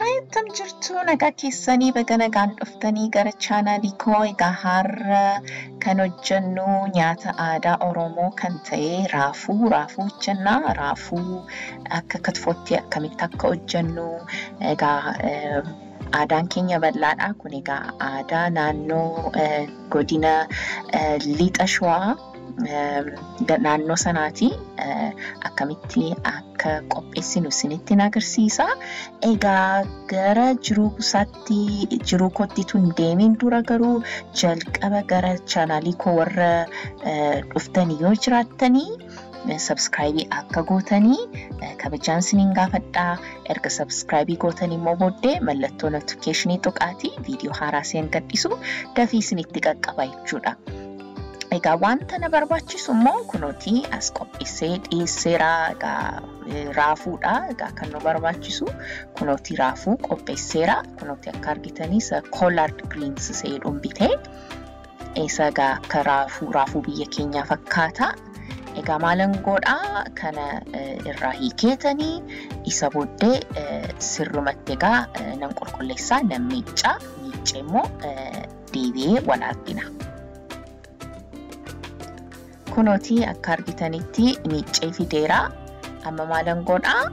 Akkam jirtu nagaa keessanii baga nagaan dhuftanii gara chaanaalii koo. Egaa har'a kan hojjennu nyaata aadaa Oromoo kan ta'e raafuu hojjennaa. Raafuu akka kitfootti akkamitti akka hojjennu egaa aadaan keenya bal'aadha. Kun egaa aadaa naannoo godina lixa Shawaa naannoo sanaati. Akkamitti akka qopheessinu isinitti agarsiisa. Egaa gara jiruu isaatti jiruu kootti tun deemin dura garuu jalqaba gara chaanaalii koo warra dhuftanii yoo jiraattanii sabskraayibii akka gootanii kabajaan isiniin gaafadhaa. Erga sabskraayibii gootanii immoo booddee mallattoo notifikeeshinii tuqaatii viidiyoo haaraa isin gadhiisu dafii isinitti qaqqaba jechuudha. Egaa wanta na barbaachisu immoo kunuuti as qopheessee dhiyeesseera. Egaa raafuudha. Egaa kan nu barbaachisu kunuuti raafuu qopheesseera. Kunuuti akka argitanis collard greens jedhuun bitee isa egaa akka raafuu biyya keenyaa fakkaata. Egaa maalan godhaa kana irraa hiikeetanii isa booddee sirrumatti egaa nan qulqulleessaa, nan miiccaa, miiccee immoo deebi'ee wal argina. Kunooti akka argitanitti miiccee fideera. Amma maalan godhaa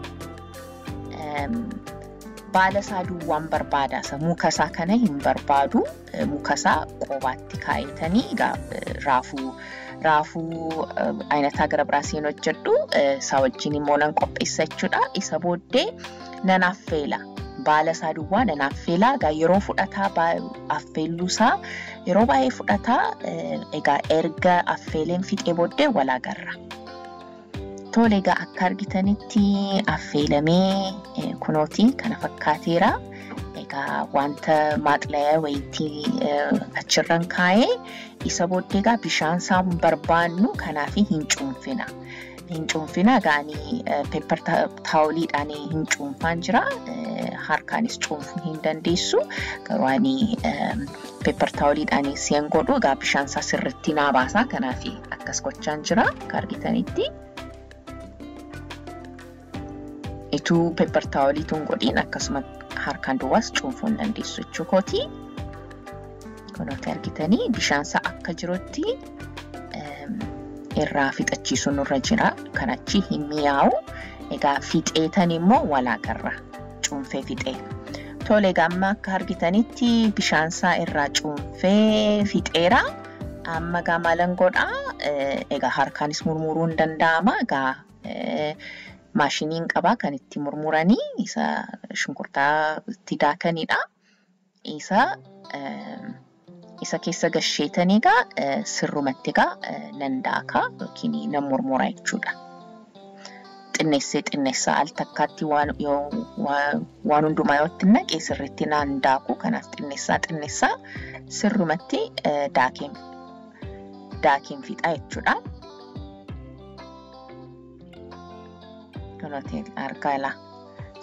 baala isaa duwwaan barbaada. Muka isaa kana hin barbaadu. Muka isaa qobaatti kaa'etanii egaa raafuu ayinataa gara biraasiin hojjedhu isaa wajjin immoo nan qopheessa jechuudha. Isa booddee nan affeela. Baala isaa duwwaa nan affeela. Egaa yeroo fudhataa affeelluu isaa yeroo baay'ee fudhataa. Egaa erga affeeleen fixee booddee wal agarra. Tole egaa akka argitanitti affeelamee kunooti kana fakkaateera. Egaa wanta maaxlayaa wayiitii achirran kaa'ee isa booddee egaa bishaan isaa hin barbaannu kanaaf hin cuunfina. Hin cuunfina egaa peepper taawuliidhaan hin cuunfaan jira. Harkaanis cuunfuu hin dandeessu. Garuu ani peepper taawuliidhaan seen godhu egaa bishaan isaa sirriitti naa baasa. Kanaaf akkas gochaan jira akka argitanitti. Ituu peepper taawuliituun hin godhiin akkasuma harkaan duwwaas cuunfuu hin dandeessu jechuu kooti. Kunuuti argitanii bishaan isaa akka jirutti irraa fixachiisuun nurra jira. Kan achi hin mi'aawu. Egaa fixeetan immoo wal agarra. Cuunfee fixee. Tole egaa amma akka argitanitti bishaan isaa irraa cuunfee fixeera. Amma egaa maalan godhaa? Egaa harkaanis murmuruu hin danda'ama. Egaa maashiniin qabaa kan itti murmuranii isa shunkurtaa itti daakanidha. Isa keessa gasheetanii egaa sirrumatti egaa nan daakaa yookiin nan murmura jechuudha. Xinneessee xinneessaa al takkaatti waan hundumaa yoo itti naqe sirriitti naan daaku. Kanaaf xinneessaa xinneessaa sirrumatti daakeen fixa jechuudha. Kunuuti argaa ilaa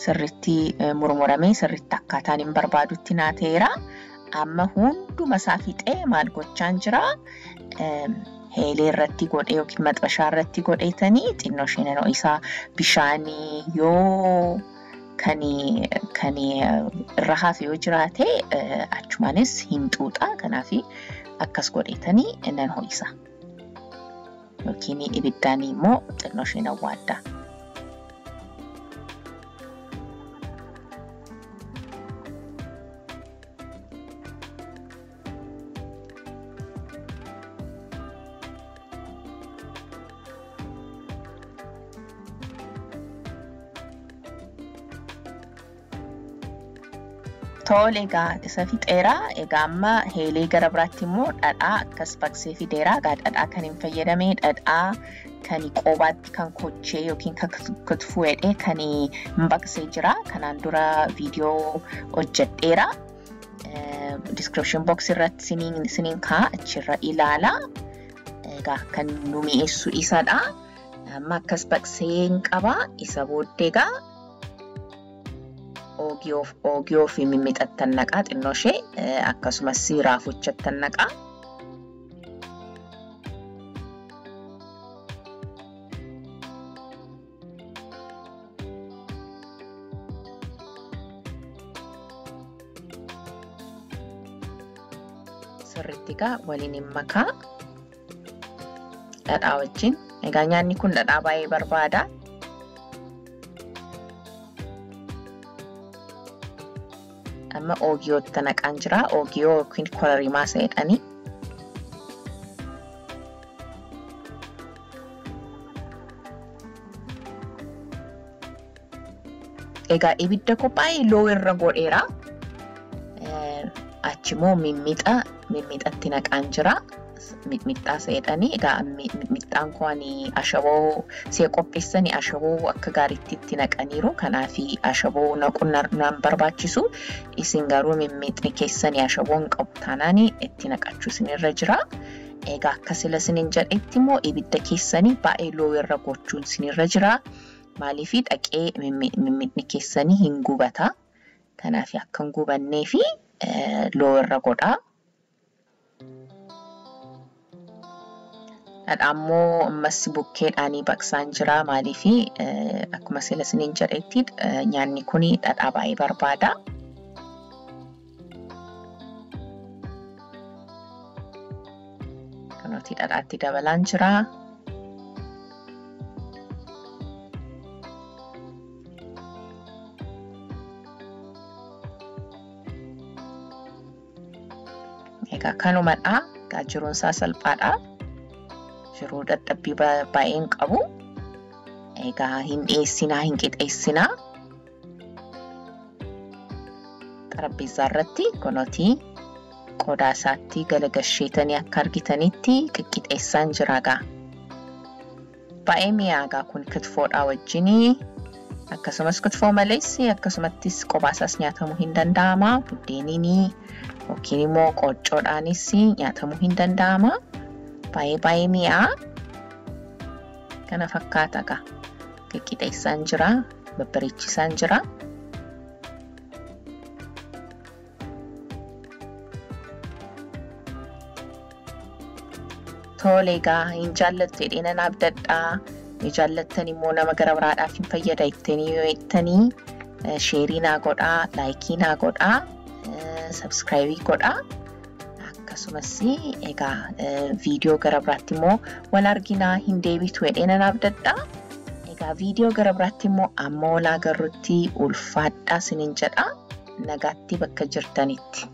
sirriitti murmuramee sirriitti akkaataan hin barbaadutti naa ta'eera. Amma hunduma isaa fixee maal gochaan jira? Eelee irratti godhee yookiin maxxashaa irratti godheetanii xinnoo isheen isaa bishaanii yoo kan irra hafe yoo jiraate achumaanis hin xuuxa. Kanaaf akkas godheetanii nan ho'isa. Yookiin ibiddaan immoo xinnoo isheen awwaadda. Tole egaa isa fixeera. Egaa amma eelee gara biraatti immoo dhadhaa akkas baqsee fideera. Egaa dhadhaa kan hin fayyadamne dhadhaa kan qobaatti kan kochee yookiin kan kitfuu jedhee kan hin baqsee jira. Kanaan dura viidiyoo hojjedheera. Description box irratti isiniin kaa'a achirra ilaala. Egaa kan nu mi'eessu isadha. Amma akkas baqsee hin qaba. Isa booddee egaa oogiyoo fi mimmiixattan naqaa xinnoo ishee akkasumas raafuchattan naqaa. Sirriitti egaa waliin hin makaa dhadhaa wajjin. Egaa nyaanni kun dhadhaa baay'ee barbaada. Amma oogiyootti naqaan jira. Oogiyoo yookiin kororimaa isa jedhani. Egaa ibidda koo baay'ee low irra godheera. Achimmoo mimmiixatti naqaan jira. Mixmixxaa isa jedhani. Egaa mixmixxaan koo ani ashaboo si'a qopheessani ashaboo akka gaariitti itti naqaniiru. Kanaaf ashaboo naquun naan barbaachisu. Isin garuu mixmixni keessanii ashaboo hin qabu taanaan itti naqachuu isinirra jira. Egaa akka sila isiniin jedhetti immoo ibidda keessanii baay'ee low irra gochuun isinirra jira. Maaliif dhaqee mixmixni keessanii hin gubata. Kanaaf akka hin gubannee fi low irra godhaa. Dhadhaa immoo ammas bukkeedhaanii baqsaan jira. Maaliif akkuma sila isiniin jedhetti nyaanni kun dhadhaa baay'ee barbaada. Kunuuti dhadhaatti dabalaan jira. Egaa kanumadha. Egaa jiruun isaa salphaadha. Jiruu dadhabbii baay'ee hin qabu. Egaa hin dhiyeessinaa, hin qixeessinaa. Xarapheezaa irratti kunuuti qodaa isaatti galagasheetanii akka argitanitti qiqqixeessaan jira egaa. Baay'ee mi'aa egaa kun kitfoodhaa wajjinii. Akkasumas kitfoo malees akkasumattis kophaa isaas nyaatamuu hin danda'ama. Buddeeniin yookiin immoo qoccoodhaanis nyaatamuu hin danda'ama. Baay'ee baay'ee mi'aa. Kana fakkaata egaa. Qiqqixeessaan jira, babbareechisaan jira. Tole egaa hin jaallattu jedhee nan abdadhaa. Yoo jaallattan immoo nama gara biraadhaaf hin fayyada jettanii yoo jettanii sheerii naa godhaa, laayikii naa godhaa, sabskraayibii godhaa. Akkasumas egaa viidiyoo gara biraatti immoo wal arginaa hin deebitu jedhee nan abdadhaa. Egaa viidiyoo gara biraatti immoo amma wal agarrutti ulfaadhaa isiniin jedha. Nagaatti bakka jirtanitti.